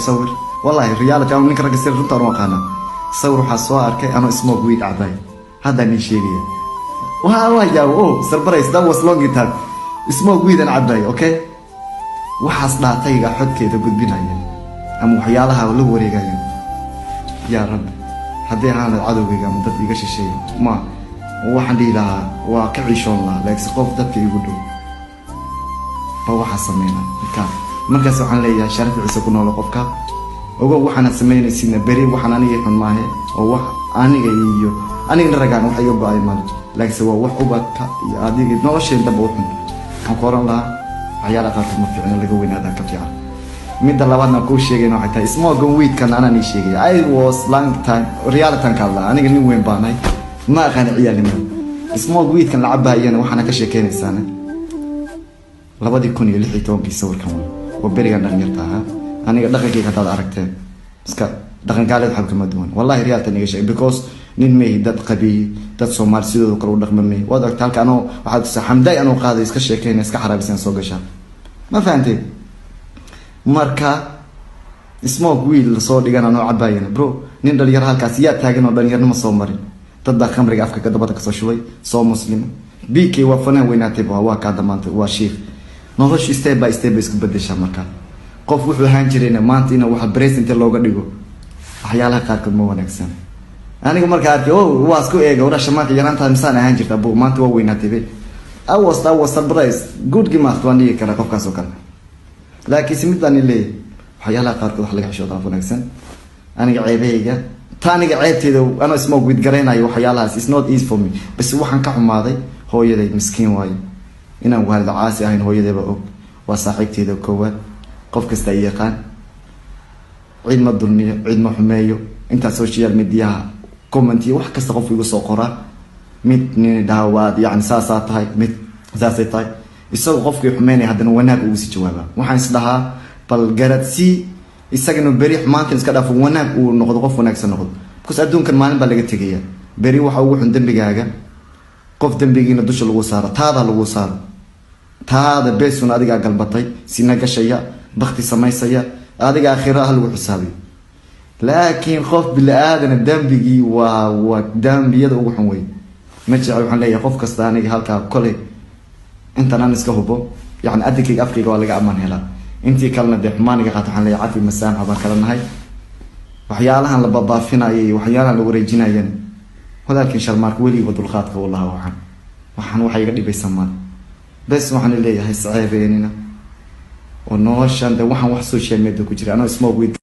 Sawir, wallahi, reality, anu ninka ragga sir runtaan u aqaana. Sawir waxaa soo arkay anoo smoke weed cabay. Haddaan ii sheegaya, waa yaabo. Oh, surprise, that was long time smoke weed aan cabay. Okay, waxaas dhaatayga xodkeeda gudbinaya ama waxyaalaha la wareegaya, yaa Rabbi, haddii ahaan lahayd cadowgayga ama dad iga shisheeya, ma waxaan dhihi lahaa, waa ka ciishoon lahaa. Laakiinse qof dadka igu dhow ba waxaa sameynaa. Marka markaas waxaan leeyahay, sharaf ciise ku noolo. Qofka ogow waxaana samaynaysidna beri waxaan aniga xun maahe, oo wax aniga iyo anigana ragaan wax iga go-ay male, laakiinse waa wax ubadka iyo adiga nolosheen damba u xun. Waxaan ku oran lahaa, waxyaalaha qaarkood ma fiicno, laga weynaadaa ka fiican. Midda labaadna kuu sheegayna waxay tahay smoke weedkan anaan ii sheegaya. I was long time, reality ka hadlaa. Aniga nin weyn baanahay, ma aqaani ciyaalnimada. Smoke weedkan la cabaayana waxaana ka sheekeynaysaana 2016-kii. Sawirkan wey, waa berigan dhalinyarta ahaa. Aniga dhaqankayga haddaad aragteen, iska dhaqan gaaleed waxba kama duwan, wallahi, reality iga sheegay, because nin mehi dad qabiy, dad Soomaali sidooda kale u dhaqma mehi. Waad ogta halka anoo waxaad tusaa xamdaay anoo qaaday, iska sheekeyna, iska xaraabisan soo gashaa. Ma fahanteen? Marka smoke weed lasoo dhigan anoo cabaayana, bro, nin dhalinyaro halkaas yaa taagan oo dhalinyarnimo soo marin? Dad baa khamriga afka dabada kasoo shubay, soo muslima. BK waa fanaan weynaatay, waa kaa damaantay, waa shiikh. Noloshu step by step bay isku bedeshaa. Marka qof wuxuu ahaan jirayna maanta ina waxa president looga dhigo, waxyaalaha qaarkood ma wanaagsan. Aniga markaa arkay, oh, waa isku eega wara shamaanka yaraantaada misaan ahaan jirta bu, maanta waa weynaatay be. I was surprised. Good gimaht waan dhigi karaa qofkaas oo kale. Laakiinse mid baan leeyahay, waxyaalaha qaarkood wax laga xishoodaa wanaagsan. Aniga ceebahayga ta, aniga ceebteeda anoo smoke weed garaynayo, waxyaalahaas is not easy for me. Bas waxaan ka xumaaday hooyaday, miskiin waayo. Inaan waalid caasi ahayn hooyadayba og, waa saaxiibteeda koowaad. Qof kasta ay yaqaan, cid ma dulmiyo, cid ma xumeeyo. Intaa social mediaha comment iyo wax kasta qof igu soo qoraa, mid nin dhaha waad yani saasaa tahay, mid saasay tahay, isagoo qofkii xumeynaya haddana wanaag ugu sii jawaaba. Waxaan is dhahaa, bal garadsii isagana beri xumaantan iska dhaafo, wanaag uu noqdo, qof wanaagsan noqdo, because adduunkan maalin baa laga tegaya. Beri waxa ugu xun dembigaaga qof dembigiina dusha lagu saaro, taada lagu saaro, taada besun adigaa galbatay, sina gashaya, bakti samaysaya, adiga aakhira ah lagu xisaabiyo. Laakiin qof bili-aadana dembigii waa dambiyada ugu xun wey. Ma jecel. Waxaan leeyahay qof kasta, aniga halkaa koley intan aan iska hubo, yani adinkayga afkayga waa laga amaan helaa. Intii kalena dee xumaaniga qaata, waxaan leeyahay cafi masaamxa baan kala nahay. Waxyaalahan la babaafinayo iyo waxyaalahan la wareejinayan, walaalkiin Sharmaarka weligiiba dulqaadka u lahaa. Waxaan waxa iga dhibaysa male. Bes waxaan leeyahay, isceebeenina oo noloshan de waxaan wax social media ku jira anoo smoke weed.